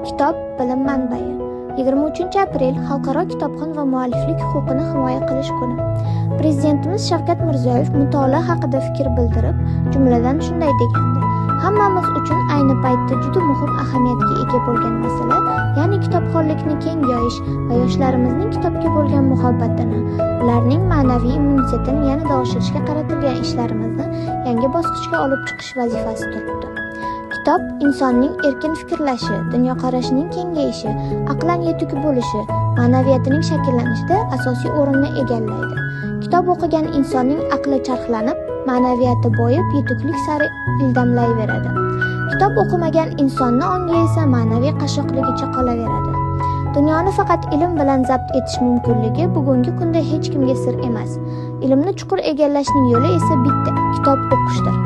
Kitob bilim manbai. 23-aprel Xalqaro kitobxon va mualliflik huquqini himoya qilish kuni. Prezidentimiz Shavkat Mirziyoyev mutolaa haqida fikr bildirib, jumladan shunday degandi: Hammamiz uchun ayni paytda juda muhim ahamiyatga ega bo'lgan masala, ya'ni kitobxonlikni keng yoyish va yoshlarimizning kitobga bo'lgan muhabbatini, ularning ma'naviy immunitetini yanada oshirishga qaratilgan ishlarimizni yangi bosqichga olib chiqish vazifasi turibdi. Kitob insonning erkin fikrlashi, dunyoqarashining kengayishi, aqlan yetuk bo'lishi, ma'naviyatining shakllanishida asosiy o'rinni egallaydi. Kitob o'qigan insonning aqli charxlanib, ma'naviyati boyib, yetuklik sari ildamlayveradi. Kitob o'qimagan insonni ongi esa ma'naviy qashshoqligicha qolaveradi. Dunyoni faqat ilm bilan zabt etish mumkinligi bugungi kunda hech kimga sir emas. Ilmni chuqur egallashning yo'li esa bitta kitob o'qishdir.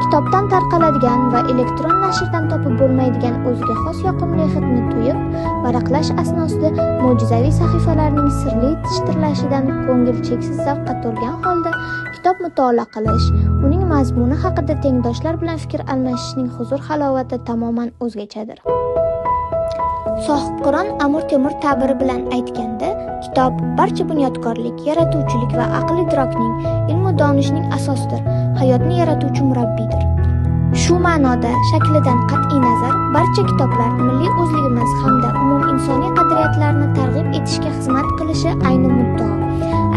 Kitobdan tarqaladigan va elektron nashrdan topib bo'lmaydigan o'ziga xos yoqimli hidni tuyib, varaqlash asnosida mo'jizaviy sahifalarning sirli shitirlashidan ko'ngil cheksiz zavqqa to'lgan holda kitob mutolaa qilish, uning mazmuni haqida tengdoshlar bilan fikr almashishning huzur-halovati tamoman o'zgachadir. Sohibqiron Amir Temur ta'biri bilan aytganda, kitob barcha bunyodkorlik, yaratuvchilik va aql-idrokning, ilmu donishning asosidir, hayotni yaratuvchi murabbiydir. Shu ma'noda shaklidan qat'iy nazar barcha kitoblar milliy o'zligimiz hamda umuminsoniy qadriyatlarni targ'ib etishga xizmat qilishi ayni muddao.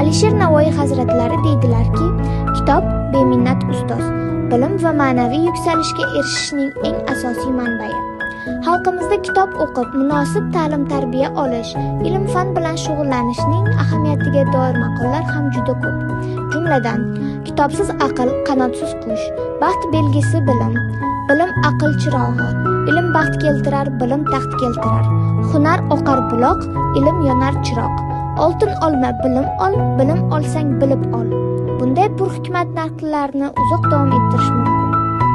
Alisher Navoiy hazratlari deydilarki, kitob beminnat ustoz, bilim va ma'naviy yuksalishga erishishning eng asosiy manbai. Xalqimizda kitob o'qib, munosib ta'lim-tarbiya olish, ilm-fan bilan shug'ullanishning ahamiyatiga doir maqollar ham juda ko'p. Jumladan, kitobsiz aql, qanotsiz qush, baxt belgisi bilim, bilim aql chirog'i, ilm baxt keltirar, bilim taxt keltirar, hunar oqar buloq, ilm yonar chiroq, oltin olma, bilim ol, bilim olsang bilib ol. Bunday purhikmat naqllarni uzoq davom ettirish mumkin.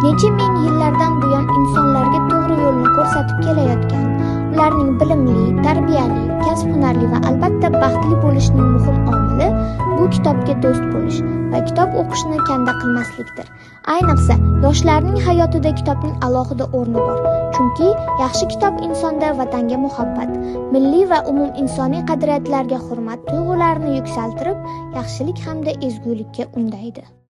Necha ming yillardan buyon insonlarga to'g'ri yo'lni ko'rsatib kelayotgan, ularning bilimli, tarbiyali, kasb-hunarli va albatta baxtli bo'lishining muhim omili bu kitobga do'st bo'lish va kitob o'qishni kanda qilmaslikdir. Ayniqsa, yoshlarning hayotida kitobning alohida o'rni bor. Chunki yaxshi kitob insonda vatanga muhabbat, milliy va umuminsoniy qadriyatlarga hurmat tuyg'ularini yuksaltirib, yaxshilik hamda ezgulikka undaydi.